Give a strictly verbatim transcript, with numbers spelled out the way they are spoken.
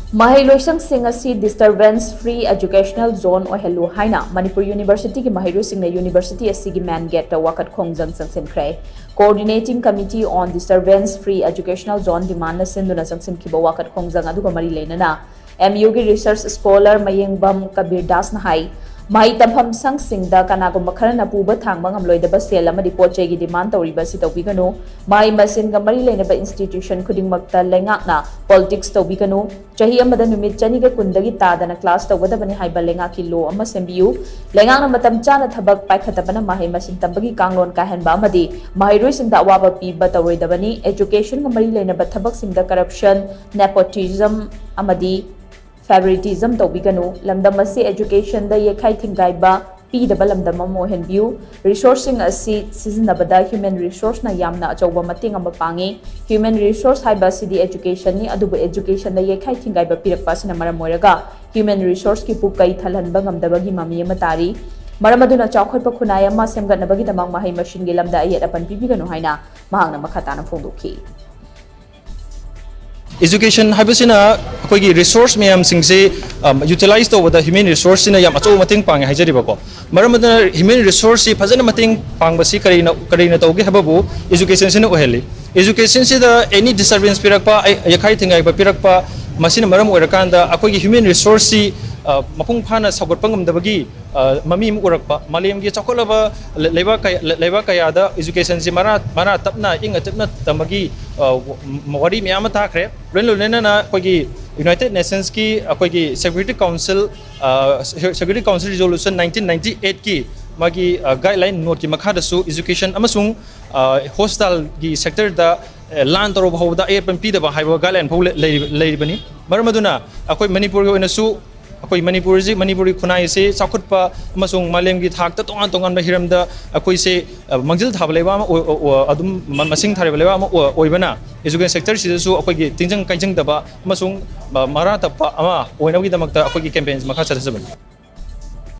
ꯃꯍꯩꯂꯣꯏꯁꯪꯁꯤꯡ ꯑꯁꯤ disturbance free educational zone ꯑꯣꯏꯍꯜꯂꯨ ꯍꯥꯏꯅ ꯃꯅꯤꯄꯨꯔ ꯌꯨꯅꯤꯚꯔꯁꯤꯇꯤꯒꯤ ꯃꯍꯩꯔꯣꯏꯁꯤꯡꯅ ꯌꯨꯅꯤꯚꯔꯁꯤꯇꯤ ꯑꯁꯤꯒꯤ main gateꯇ ꯋꯥꯀꯠ ꯈꯣꯡꯖꯪ ꯆꯪꯁꯤꯟꯈ꯭ꯔꯦ꯫ Coordinating Committee on Disturbance Free Educational Zone demandꯅ ꯁꯤꯟꯗꯨꯅ ꯆꯪꯁꯤꯟꯈꯤꯕ ꯋꯥꯀꯠ ꯈꯣꯡꯖꯪ ꯑꯗꯨꯒ ꯃꯔꯤ ꯂꯩꯅꯅ MUꯒꯤ research scholar ꯃꯌꯦꯡꯕꯝ ꯀꯕꯤꯔ ꯗꯥꯁꯅ ꯍꯥꯏ, ꯃꯍꯩ ꯇꯝꯐꯝ ꯁꯪꯁꯤꯡꯗ ꯀꯅꯥꯒꯨꯝꯕ ꯈꯔꯅ ꯄꯨꯕ ꯊꯥꯡꯕ ꯉꯝꯂꯣꯏꯗꯕ ꯁꯦꯜ ꯑꯃꯗꯤ ꯄꯣꯠ ꯆꯩꯒꯤ demand ꯇꯧꯔꯤꯕ ꯑꯁꯤ ꯇꯧꯕꯤꯒꯅꯨ꯫ ꯃꯍꯩ ꯃꯁꯤꯡꯒ ꯃꯔꯤ ꯂꯩꯅꯕ institution ꯈꯨꯗꯤꯡꯃꯛꯇ ꯂꯩꯉꯥꯛꯅ politics ꯇꯧꯕꯤꯒꯅꯨ꯫ ꯆꯍꯤ ꯑꯃꯗ ꯅꯨꯃꯤꯠ ꯆꯅꯤꯒ ꯀꯨꯟꯗꯒꯤ ꯇꯥꯗꯅ class ꯇꯧꯒꯗꯕꯅꯤ ꯍꯥꯏꯕ ꯂꯩꯉꯥꯛꯀꯤ law ꯑꯃ ꯁꯦꯝꯕꯤꯌꯨ꯫ ꯂꯩꯉꯥꯛꯅ ꯃꯇꯝ ꯆꯥꯅ ꯊꯕꯛ ꯄꯥꯏꯈꯠꯇꯕꯅ ꯃꯍꯩ ꯃꯁꯤꯡ ꯇꯝꯕꯒꯤ ꯀꯥꯡꯂꯣꯟ ꯀꯥꯏꯍꯟꯕ ꯑꯃꯗꯤ ꯃꯍꯩꯔꯣꯏꯁꯤꯡꯗ ꯑꯋꯥꯕ ꯄꯤꯕ ꯇꯧꯔꯣꯏꯗꯕꯅꯤ꯫ Educationꯒ ꯃꯔꯤ ꯂꯩꯅꯕ ꯊꯕꯛꯁꯤꯡꯗ corruption, nepotism ꯑꯃꯗꯤ favoritism ꯇꯧꯕꯤꯒꯅꯨ꯫ ꯂꯝꯗꯝ ꯑꯁꯤ educationꯗ ꯌꯩꯈꯥꯏ ꯊꯤꯡꯒꯥꯏꯕ ꯄꯤꯗꯕ ꯂꯝꯗꯝ ꯑꯃ ꯑꯣꯏꯍꯟꯕꯤꯌꯨ꯫ Resourceꯁꯤꯡ ꯑꯁꯤ ꯁꯤꯖꯤꯟꯅꯕꯗ human resourceꯅ ꯌꯥꯝꯅ ꯑꯆꯧꯕ ꯃꯇꯦꯡ ꯑꯃ ꯄꯥꯡꯉꯤ꯫ Human resource ꯍꯥꯏꯕ ꯑꯁꯤꯗꯤ educationꯅꯤ, ꯑꯗꯨꯕꯨ educationꯗ ꯌꯩꯈꯥꯏ ꯊꯤꯡꯒꯥꯏꯕ ꯄꯤꯔꯛꯄ ꯑꯁꯤꯅ ꯃꯔꯝ ꯑꯣꯏꯔꯒ human resourceꯀꯤ ꯄꯨꯛ ꯀꯩ ꯊꯜꯍꯟꯕ ꯉꯝꯗꯕꯒꯤ ꯃꯃꯤ ꯑꯃ ꯇꯥꯔꯤ꯫ ꯃꯔꯝ ꯑꯗꯨꯅ ꯆꯥꯎꯈꯠꯄ ꯈꯨꯟꯅꯥꯏ ꯑꯃ ꯁꯦꯝꯒꯠꯅꯕꯒꯤꯗꯃꯛ ꯃꯍꯩ ꯃꯁꯤꯡꯒꯤ ꯂꯝꯗ ꯑꯌꯦꯠ ꯑꯄꯟ ꯄꯤꯕꯤꯒꯅꯨ ꯍꯥꯏꯅ ꯃꯍꯥꯛꯅ ꯃꯈꯥ ꯇꯥꯅ ꯐꯣꯡꯗꯣꯛꯈꯤ꯫ Education ꯍꯥꯏꯕꯁꯤꯅ ꯑꯩꯈꯣꯏꯒꯤ resource ꯃꯌꯥꯝꯁꯤꯡꯁꯤ utilize ꯇꯧꯕꯗ human resourceꯁꯤꯅ ꯌꯥꯝ ꯑꯆꯧꯕ ꯃꯇꯦꯡ ꯄꯥꯡꯉꯦ ꯍꯥꯏꯖꯔꯤꯕꯀꯣ꯫ ꯃꯔꯝ ꯑꯗꯨꯅ human resourceꯁꯤ ꯐꯖꯅ ꯃꯇꯦꯡ ꯄꯥꯡꯕꯁꯤ ꯀꯔꯤꯅ ꯀꯔꯤꯅ ꯇꯧꯒꯦ ꯍꯥꯏꯕꯕꯨ educationꯁꯤꯅ ꯑꯣꯏꯍꯜꯂꯤ꯫ Educationꯁꯤꯗ any disturbance ꯄꯤꯔꯛꯄ, ꯌꯩꯈꯥꯏ ꯊꯤꯡꯒꯥꯏꯕ ꯄꯤꯔꯛꯄ, ꯃꯁꯤꯅ ꯃꯔꯝ ꯑꯣꯏꯔꯀꯥꯟꯗ ꯑꯩꯈꯣꯏꯒꯤ human resourceꯁꯤ ꯃꯄꯨꯡ ꯐꯥꯅ ꯁꯧꯒꯠꯄ ꯉꯝꯗꯕꯒꯤ ꯃꯃꯤ ꯑꯃ ꯎꯔꯛꯄ꯫ ꯃꯥꯂꯦꯝꯒꯤ ꯆꯥꯎꯈꯠꯂꯕ ꯂꯩꯕꯥꯛ ꯀꯌꯥ ꯂꯩꯕꯥꯛ ꯀꯌꯥꯗ educationꯁꯤ ꯃꯔꯥ ꯃꯔꯥ ꯇꯞꯅ ꯏꯪꯅ ꯇꯞꯅ ꯇꯝꯕꯒꯤ ꯋꯥꯔꯤ ꯃꯌꯥꯝ ꯑꯃ ꯇꯥꯈ꯭ꯔꯦ꯫ ꯂꯣꯏꯅ ꯂꯣꯏꯅꯅ ꯑꯩꯈꯣꯏꯒꯤ United Nationsꯀꯤ ꯑꯩꯈꯣꯏꯒꯤ Security Council Security Council Resolution nineteen ninety eightꯀꯤ ꯃꯥꯒꯤ guideline noteꯀꯤ ꯃꯈꯥꯗꯁꯨ education ꯑꯃꯁꯨꯡ hospitalꯒꯤ sectorꯗ ꯂꯥꯟ ꯇꯧꯔꯕ ꯐꯥꯎꯕꯗ ꯑꯌꯦꯠꯄ ꯄꯤꯗꯕ ꯍꯥꯏꯕ guideline ꯐꯥꯎ ꯂꯩꯔꯤꯕꯅꯤ꯫ ꯃꯔꯝ ꯑꯗꯨꯅ ꯑꯩꯈꯣꯏ ꯃꯅꯤꯄꯨꯔꯒꯤ ꯑꯣꯏꯅꯁꯨ ꯑꯩꯈꯣꯏ ꯃꯅꯤꯄꯨꯔꯁꯤ ꯃꯅꯤꯄꯨꯔꯒꯤ ꯈꯨꯟꯅꯥꯏ ꯑꯁꯤ ꯆꯥꯎꯈꯠꯄ ꯑꯃꯁꯨꯡ ꯃꯥꯂꯦꯝꯒꯤ ꯊꯥꯛꯇ ꯇꯣꯉꯥꯟ ꯇꯣꯉꯥꯟꯕ ꯍꯤꯔꯝꯗ ꯑꯩꯈꯣꯏꯁꯦ ꯃꯥꯡꯖꯤꯜ ꯊꯥꯕ ꯂꯩꯕꯥꯛ ꯑꯃ ꯑꯗꯨꯝ ꯃꯁꯤꯡ ꯊꯥꯔꯤꯕ ꯂꯩꯕꯥꯛ ꯑꯃ ꯑꯣꯏꯕꯅ education sectorꯁꯤꯗꯁꯨ ꯑꯩꯈꯣꯏꯒꯤ ꯇꯤꯟꯖꯪ ꯀꯥꯏꯖꯪꯗꯕ ꯑꯃꯁꯨꯡ ꯃꯔꯥ ꯇꯞꯄ ꯑꯃ ꯑꯣꯏꯅꯕꯒꯤꯗꯃꯛꯇ ꯑꯩꯈꯣꯏꯒꯤ campaignꯁꯤ ꯃꯈꯥ ꯆꯠꯊꯖꯕꯅꯤ꯫